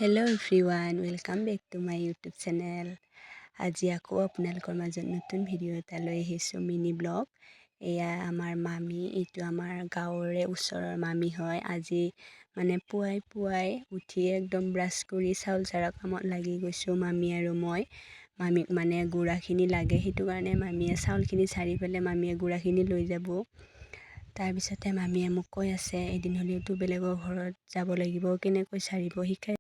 Hello everyone, welcome back to my YouTube channel. আজি আকৌ আপোনালোকৰ মাজত নতুন ভিডিঅ' এটা লৈ আহিছোঁ, মিনি ব্লগ। এয়া আমাৰ মামী, এইটো আমাৰ গাঁৱৰে ওচৰৰ মামী হয়। আজি মানে পুৱাই পুৱাই উঠি একদম ব্ৰাছ কৰি চাউল ঝাৰা কামত লাগি গৈছোঁ মামী আৰু মই। মামীক মানে গুড়াখিনি লাগে, সেইটো কাৰণে মামীয়ে চাউলখিনি ঝাৰি পেলাই মামীয়ে গুড়াখিনি লৈ যাব। তাৰপিছতে মামীয়ে মোক কৈ আছে, এদিন হ'লেওতো বেলেগৰ ঘৰত যাব লাগিব, কেনেকৈ ঝাৰিব শিকাই।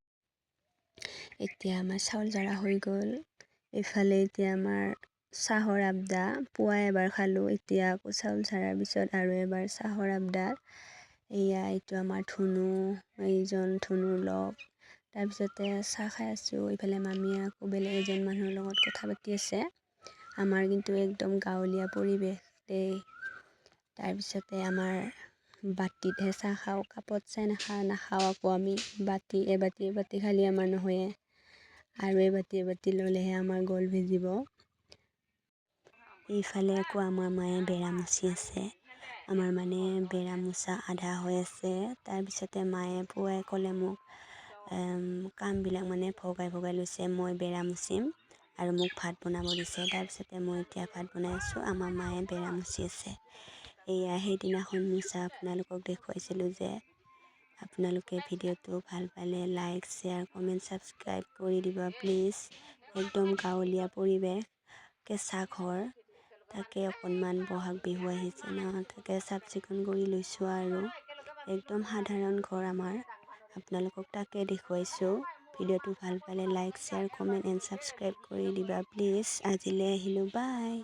এতিয়া আমাৰ চাউল ঝাৰা হৈ গ'ল। এইফালে এতিয়া আমাৰ চাহৰ আড্ডা। পুৱা এবাৰ খালোঁ, এতিয়া আকৌ চাউল ঝাৰাৰ পিছত আৰু এবাৰ চাহৰ আড্ডা। এয়া এইটো আমাৰ ধুনু, এইজন ধুনুৰ লগ। তাৰপিছতে চাহ খাই আছোঁ। এইফালে মামীয়ে আকৌ বেলেগ এজন মানুহৰ লগত কথা পাতি আছে। আমাৰ কিন্তু একদম গাঁৱলীয়া পৰিৱেশ দেই। তাৰপিছতে আমাৰ বাতিতহে চাহ খাওঁ, কাপত চাহ নাখাওঁ আকৌ আমি। বাতি এবাতি এবাতি খালি আমাৰ নহয়ে, আৰু এবাতি এবাতি ল'লেহে আমাৰ গল ভিজিব। এইফালে আকৌ আমাৰ মায়ে বেৰা মুচি আছে। আমাৰ মানে বেৰা মোচা আধা হৈ আছে। তাৰপিছতে মায়ে পুৱাই ক'লে মোক, কামবিলাক মানে ভগাই ভগাই লৈছে। মই বেৰা মুচিম আৰু মোক ভাত বনাব দিছে। তাৰপিছতে মই এতিয়া ভাত বনাই আছোঁ, আমাৰ মায়ে বেৰা মুচি আছে। এয়া সেইদিনাখন মোচা আপোনালোকক দেখুৱাইছিলোঁ যে। আপোনালোকে ভিডিঅ'টো ভাল পালে লাইক, শ্বেয়াৰ, কমেণ্ট, ছাবস্ক্ৰাইব কৰি দিব প্লিজ। একদম গাঁৱলীয়া পৰিৱেশ, কেঁচা ঘৰ। তাকে অকণমান বহাগ বিহু আহিছে ন, তাকে চাফ চিকুণ কৰি লৈছোঁ আৰু একদম সাধাৰণ ঘৰ আমাৰ, আপোনালোকক তাকে দেখুৱাইছোঁ। ভিডিঅ'টো ভাল পালে like, share, comment and subscribe কৰি দিবা প্লিজ। আজিলৈ আহিলোঁ, বাই।